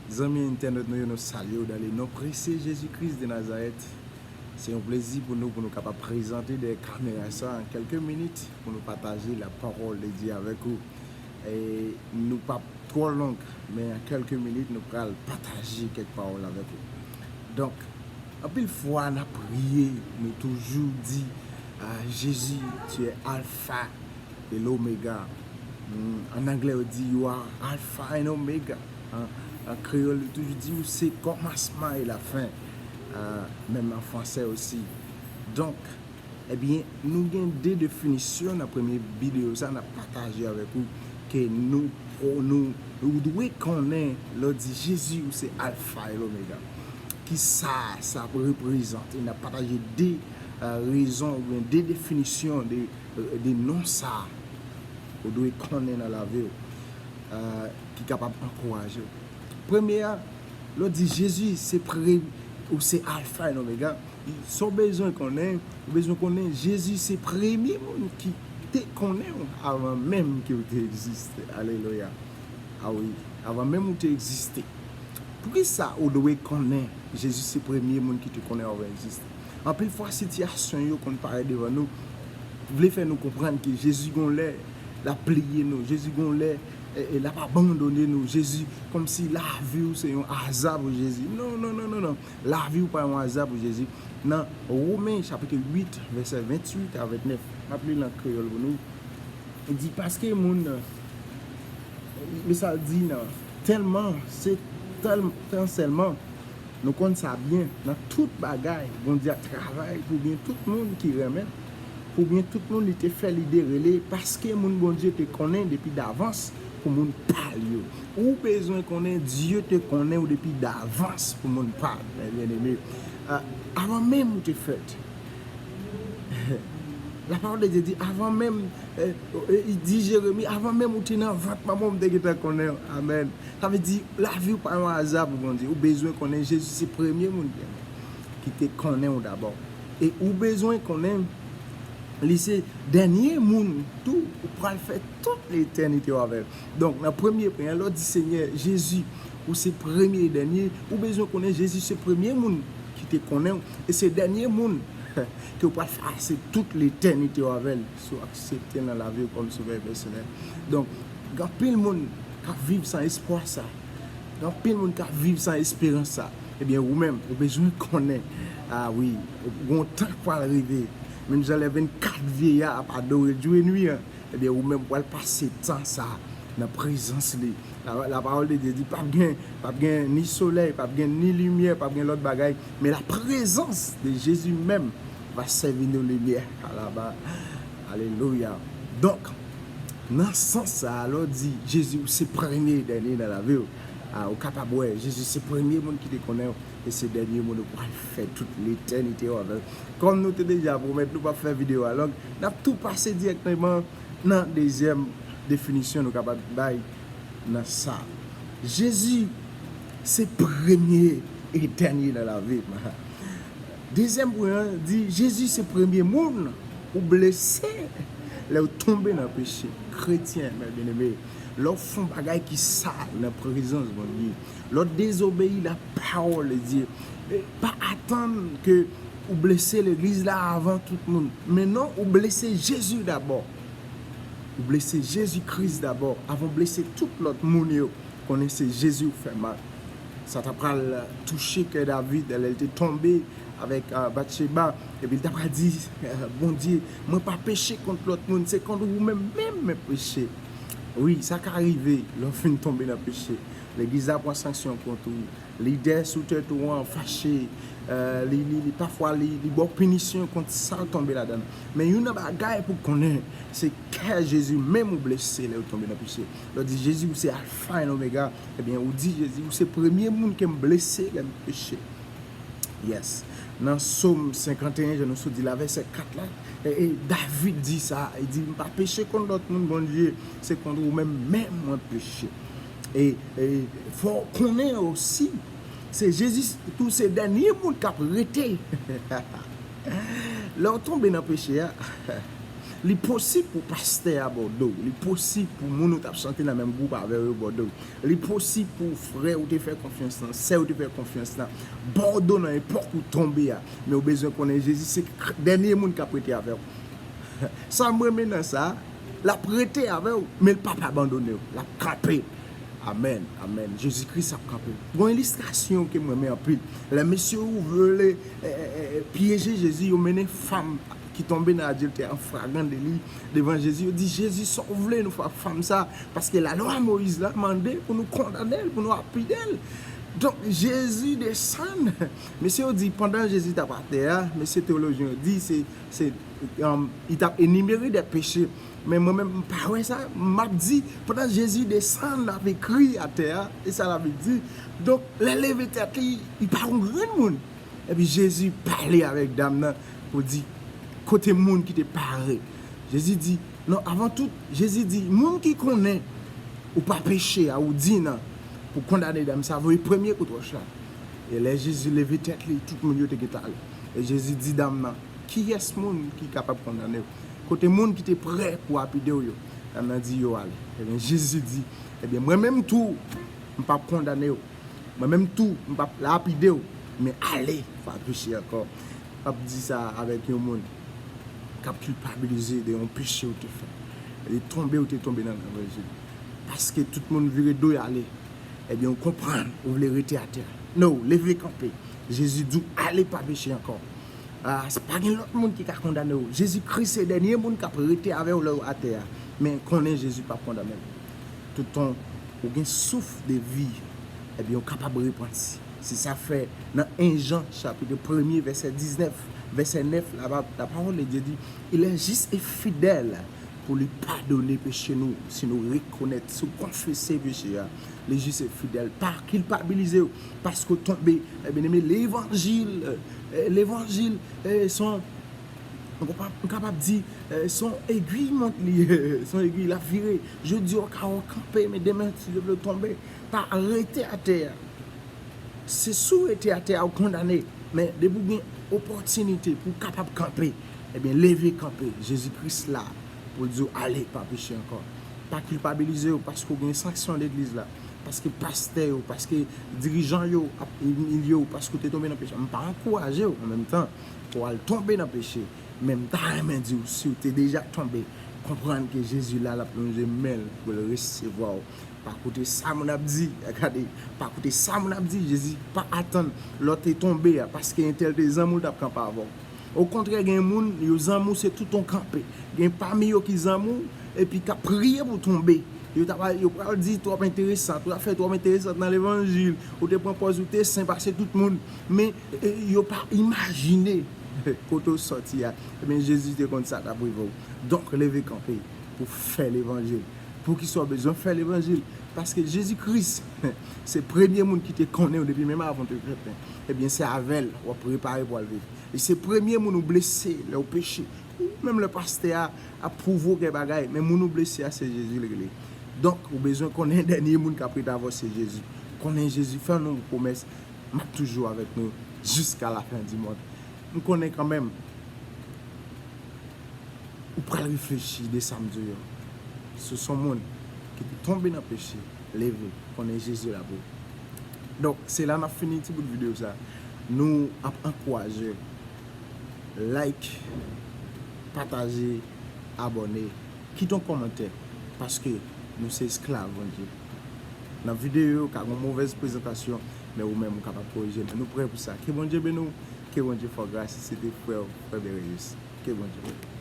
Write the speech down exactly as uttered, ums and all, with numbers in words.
Zanmi entènot nou yo, nou salye w dans le nom précieux Jésus-Christ de Nazareth. Se yon plezi pou nou, pou nou kapab prezante dèyè kamera sa an kèlke minit pou nou pataje la parole de Dieu avèk ou. E nou p ap twò long, men an kèlke minit nou pral pataje kèk pawòl avèk ou. Donk, anpil fwa n ap priye, nou toujou di, ah, Jésus, tu es Alpha et l'Oméga. Hmm, an anglè yo di, you are Alpha and Omega. An, an kreyòl yo toujou di ou se kòmansman e lafen. Ah, menm an fransè osi. Donk, ebyen, nou gen de definisyon nan premye videyo sa n ap pataje avèk ou, ke nou, nou, ou dwe konnen lè w di Jezi ou se Alfa e Lomega. Kisa sa reprezante? N ap pataje de, eh, rezon oubyen de definisyon de, de non sa ou dwe konnen nan lavi w, eh, ki kapab ankouraje w. Premye a, lè w di Jezi se pre-, ou se Alfa e Lomega, sa w bezwen konnen, ou bezwen konnen Jezi se premye moun ki te konnen w avan menm ke w te egziste. Alelouya. A wi, avan menm ou te egziste. Poukisa ou dwe konnen Jezi se premye moun ki te konnen w avan egziste? Anpil fwa, sitiyasyon yo konn parèt devan nou, vle fè nou konprann ke Jezi gon lè l ap bliye nou, Jezi gon lè, e, e, l ap abandone nou, Jezi kòmsi lavi w se yon aza pou Jezi. Non, non, non, non, non. Lavi w pa yon aza pou Jezi. Nan Women chapit uit, vèsè venntuit a ventnèf, m ap li l an kreyòl pou nou. Li di, paske moun, men sa l di nan, tèlman, se tèl-, tan sèlman, nou konn sa byen, nan tout bagay, Bondye ap travay pou byen tout moun ki renmen, pou byen tout moun li te fè lide rele, paske moun Bondye te konnen depi davans pou moun pa l yo. Ou bezwen konnen Dye te konnen w depi davans pou moun pa l, mè byeneme. Ah, avan menm ou te fèt. La parole de Dieu dit, avan menm, eh, eh, li di Jeremi, avan menm ou te nan vant manman w, m te gentan konnen w. Amèn. Sa vle di, lavi w pa yon aza pou Bondye. Ou bezwen konnen Jezi se premye moun ki, ki te konnen w dabò. E ou bezwen konnen li se dènye moun tou ou pral fè tout letènite w avè l. Donk, nan premye pwen an, lè w di Senyè Jezi, ou se premye e dènye, ou bezwen konnen Jezi se premye moun ki te konnen w, e se dènye moun ke w pral pase tout letènite w avè l, si w aksepte l nan lavi w kòm sovè pèsonèl. Donk, gen anpil moun k ap viv san espwa sa. Gen anpil moun k ap viv san esperans sa. Ebyen, ou menm, ou bezwen konnen, a wi, gon tan k pral rive. Menm jan lè vennkat vyeya ap adore jou e nwi an, ebyen, ou menm pral pase tan sa nan prezans li. La, la parole de Dieu di, p ap gen, p ap gen ni solèy, p ap gen ni limyè, p ap gen lòt bagay, men la présence de Jésus menm va sèvi nou limyè. Alaba, alelouya. Donk, nan sans sa a, lè w di Jezi, ou se premye e dènye nan lavi w, a, ou kapab wè Jezi se premye moun ki te konnen w, e se dènye moun ou pral fè tout letènite w avè l. Kòm nou te deja pwomèt, nou p ap fè videyo a long, n ap tou pase dirèkteman nan dezyèm definisyon nou kapab bay nan sa. Jezi se premye e dènye nan lavi m. Dezyèm pwen an di, Jezi se premye moun ou blese lè w tonbe nan peche. Kretyen, mè byeneme, lè w fè yon bagay ki sal nan prezans Bondye, lè w dezobeyi la parole de Dieu, e pa atann ke ou blese legliz la avan tout moun. Men non, ou blese Jezi dabò. Ou blese Jezi Kris dabò, avan w blese tout lòt moun yo. Konnen se Jezi ou fè mal. Sa ta pral touche kè David lè l te tonbe avèk, ah, Batcheba. Epi l ta pral di, ah, Bondye, mwen pa peche kont lòt moun, se kont ou menm menm mwen peche. Wi, sa ka rive lè w fin tonbe nan peche. Legliz la pran sanksyon kont ou. Lidè sou tèt ou an fache, eh, li, li, li, pafwa li, li ba w pinisyon kont sa w tonbe ladan l. Men youn nan bagay pou w konnen, se kè Jezi menm ou blese lè w tonbe nan peche. Lè w di, Jezi, ou se Alfa e Omega, ebyen, ou di, Jezi, ou se premye moun ke m blese lè m peche. Yes. Nan Sòm senkanteyen, jan nou sot di la, vèsè kat la, e, e David di sa, li di, m pa peche kont lòt moun, Bondye, se kont ou menm, menm mwen peche. E, e fò w konnen osi, se Jezi tou se dènye moun k ap rete. Lè w tonbe nan peche a, Li posib pou pastè a abandone w. Li posib pou moun ou t ap chante nan menm gwoup avè w yo abandone w. Li posib pou frè ou te fè konfyans lan, sè ou te fè konfyans lan, abandone w nan epòk ou tonbe a. Men ou bezwen konnen Jezi se dènye moun k ap rete avè w. Sa m renmen nan sa, l ap rete avè w, men l p ap abandone w. L ap kanpe. Amèn, amèn. Jezi Kris ap kanpe. Gon ilistrasyon ke m renmen anpil. Lè mesye yo vle, eh, eh, eh, pyeje Jezi, yo mennen fanm ki tonbe nan adiltè an fragran deli devan Jezi. Yo di, "Jezi, sa w vle nou fè ak fanm sa? Paske lalwa Moyiz la mande pou nou kondane l, pou nou lapide l." Donk, Jezi desann. Mesye yo di, pandan Jezi t ap atè a, mesye teyolojyen yo di, se, se, um, li t ap enimere de peche. Men mwen menm, m pa wè sa. M ap di, pandan Jezi desann, l ap ekri atè a, e sa l ap di. Donk, lè l leve tèt li, li pa yon grenn moun. Epi Jezi pale avèk dam nan pou di, kote moun ki te pare? Jezi di, non, avan tout, Jezi di, moun ki konnen ou pa peche a, ou di nan, pou kondane dam sa, voye premye kout wòch la. E lè Jezi leve tèt li, tout moun yo te gentan ale. E Jezi di dam nan, kiyès moun ki kapab kondane w? Kote moun ki te prè pou lapide w yo? Dam nan di, yo ale. Ebyen, Jezi di, ebyen, mwen menm tou, m p ap kondane w. Mwen menm tou, m p ap lapide w, men ale, pa peche ankò. M ap di sa avèk yon moun k ap kilpabilize de yon peche ou te fè. Li tonbe, ou te tonbe nan levanjil. Paske tout moun vire do y ale. Ebyen, ou konprann, ou vle rete atè. No, leve kanpe. Jezi di w, ale, pa peche ankò. Ah, pa gen lòt moun ki ka kondane w. Jezi Kris se dènye moun k ap rete avè w lè w atè a. Men konnen Jezi p ap kondane w. Toutan ou gen souf de vi, ebyen, ou kapab repanti. Se sa fè nan en Jan chapit premye, vèsè diznèf, vèsè nèf, la, la parole de Dieu dit, il est juste et fidèle pou li padone peche nou, si nou rekonèt, si w konfese peche a, li jis e fidèl, pa kilpabilize w, paske w tonbe. Ebyen, levanjil, eh, levanjil, eh, se yon, m kapab, m kapab di, eh, se yon egwi mont li ye, se yon egwi l ap vire. Jodi a w ka wè w kanpe, men demen, si Dye vle, w tonbe. Pa rete atè a. Se si w rete atè a, ou kondane. Men depi w gen opòtinite pou w kapab kanpe, ebyen, leve kanpe. Jezi Kris la pou l di w, ale, pa peche ankò. Pa kilpabilize w paske w gen sanksyon legliz la, paske pastè yo, paske dirijan yo ap imilye w, paske w te tonbe nan peche. M pa ankouraje w an menm tan pou w al tonbe nan peche, men m ta renmen di w, si w te deja tonbe, konprann ke Jezi la, l ap lonje men l pou l resevwa w. Pa koute sa moun ap di, gade, pa koute sa moun ap di, Jezi pa atann lè w te tonbe a, paske entèl te zanmi w, l t ap kanpe avè w. Okontrè, gen moun, yo zanmi w, se tout yon kanpe. Gen pami yo ki zanmi w, epi k ap priye pou w tonbe. Yo ta pral, yo pral di twòp enteresan, ou ta fè twòp enteresan nan levanjil, ou te pran pòz ou te sen pase tout moun. Men, e, yo pa imajine kote w sòti a. Ebyen, Jezi te konn sa k ap rive w. Donk, leve kanpe pou fè levanjil. Poukisa w bezwen fè levanjil? Paske Jezi Kris se premye moun ki te konnen w depi menm avan w te fèt. Ebyen, se avè l w ap prepare pou al viv. E se premye moun ou blese lè w peche. Ou menm lè pastè a ap pwouve w kèk bagay, men moun ou blese a, se Jezi l rele. Donk, ou bezwen konnen dènye moun k ap rete avè w, se Jezi. Konnen Jezi fè nou yon pwomès, m ap toujou avèk nou jiska lafen di mond. M konnen kanmenm, ou pral reflechi de sa m di w yo. Si w se yon moun ki te tonbe nan peche, leve, konnen Jezi la pou ou. Donk, se la n ap fini ti bout videyo sa. Nou ap ankouraje w. Like, pataje, abòne, kite yon kòmantè, paske nou se esklav Bondye. Nan videyo yo, ka gen yon movèz prezantasyon, men ou menm ou kapab korije. Men nou prè pou sa. Ke Bondye beni w, ke Bondye fè w gras, se te frè w, frè Bereyus. Ke Bondye beni w.